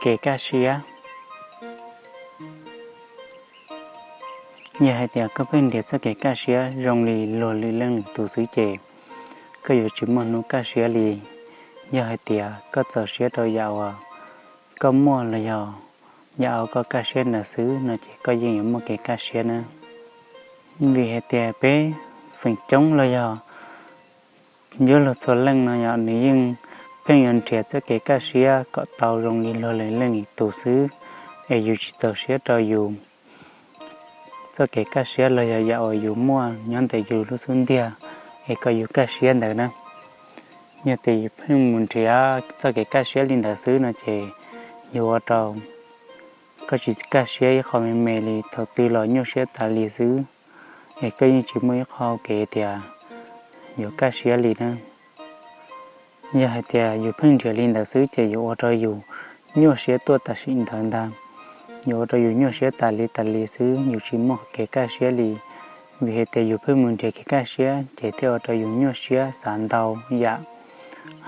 Kev kaj siab. Yog hais tias koj pheej nrhiav txoj kev kaj siab zoo li luag lwm leej lwm tus xwb ces koj yuav tsis muaj hnub kaj siab li. Yog hais tias koj txaus siab rau yam uas koj muaj los yog yam uas koj kaj siab ntawd xwb no ces koj yeej yuav muaj kev kaj siab na. Vim hais tias peb feem coob los yog yuav luag txhua leej no yog nws yeej pheej yuav nrhiav txoj kev kaj siab kom tau zoo li luag lwm leej lwm tus xwb, es yus tsis txaus siab rau yus txoj kev kaj siab los yog yam uas yus muaj nyob ntawm yus lub xub ntiag es kom yus kaj siab ntawd na. Yog tias yus pheej mus nrhiav txoj kev kaj siab li ntawd xwb no ces yuav ua rau koj tsis kaj siab ib qho me me li, thaum twg los nyuaj siab tas li xwb, es koj yeej tsis muaj ib qho hau kev tias yuav kaj siab li na. Yog hais tias yus pheej nrhiav li ntawd xwb ces yuav ua rau yus nyuaj siab tuaj tam sim ntawd ntag. Yuav ua rau yus nyuaj siab tas li tas li xwb, yus tsis muaj kev kaj siab li. Vim hais tias yus pheej mus nrhiav kev kaj siab ces thiaj ua rau yus nyuaj siab xav ntau yam,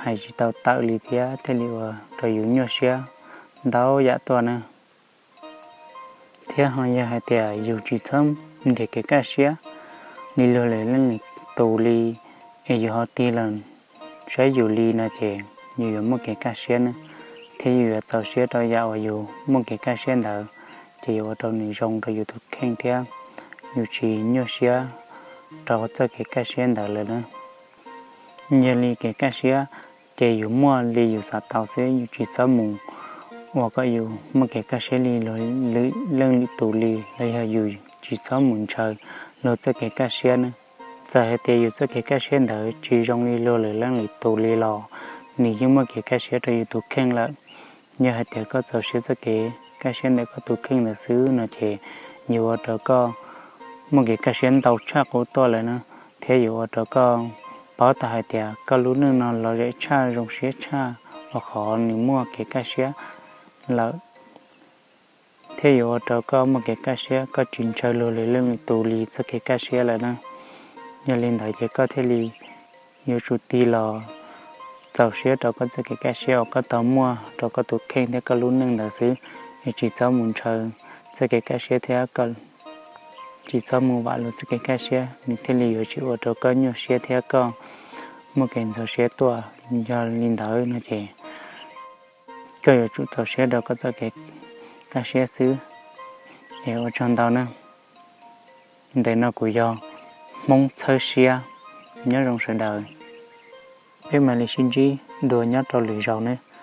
hais tsis tau tawm li thiab thiaj li ua rau yus nyuaj siab ntau yam tuaj na. Thiab ho yog hais tias yus tsis txhob nrhiav kev kaj siab li luag lwm leej lwm tus li, es yus ho tig los saib yus li no ces yus yuav muaj kev kaj siab na, thiab yus yuav txaus siab rau yam uas yus muaj kev kaj siab ntawd, ces yuav ua rau nws zoo rau yus tus kheej thiab yus tsis nyuaj siab rau txoj kev kaj siab ntawd lawm na. Yog li kev kaj siab ces yus muaj li yus xav tau xwb, yus tsis txhob mus ua kom yus muaj kev kaj siab li luag lwm leej lwm tus li, los yog yus tsis txhob mus ntshaw luag txoj kev kaj siab na. Txawm hais tias yus txoj kev kaj siab ntawd tsis zoo li luag lwm leej lwm tus li los nws yeej muaj kev kaj siab rau yus tus kheej lawm. Yog hais tias koj txaus siab txoj kev kaj siab ntawm koj tus kheej ntawd xwb no ces yuav ua rau koj muaj kev kaj siab ntau tshaj qub tuaj lawm na, thiab yuav ua rau koj paub tau hais tias koj lub neej no lom zem tshaj zoo siab tshaj uas qhov nws muaj kev kaj siab lawm, thiab yuav ua rau koj muaj kev kaj siab, koj tsis ntshaw luag lwm leej lwm tus li txoj kev kaj siab lawm na. Yog li ntawd ces koj thiaj li yuav tsum tig los txaus siab rau koj txoj kev kaj siab uas koj tau muaj rau koj tus kheej thiab koj lub neej ntawd xwb, es tsis txhob mus ntshaw txoj kev kaj siab thiab koj tsis txhob mus vam luag txoj kev kaj siab, nws thiaj li yuav tsis ua rau koj nyuaj siab thiab koj muaj kev ntxhov siab tuaj. Yog li ntawd no ces koj yuav tsum txaus siab rau koj txoj kev kaj siab xwb. Es ua tsaug ntau na. Ntawm no kuv yog Hmoob Txhawb Siab. Nyob zoo sawv daws, peb mam li sib ntsib dua nyob rau lwm zaus nawb.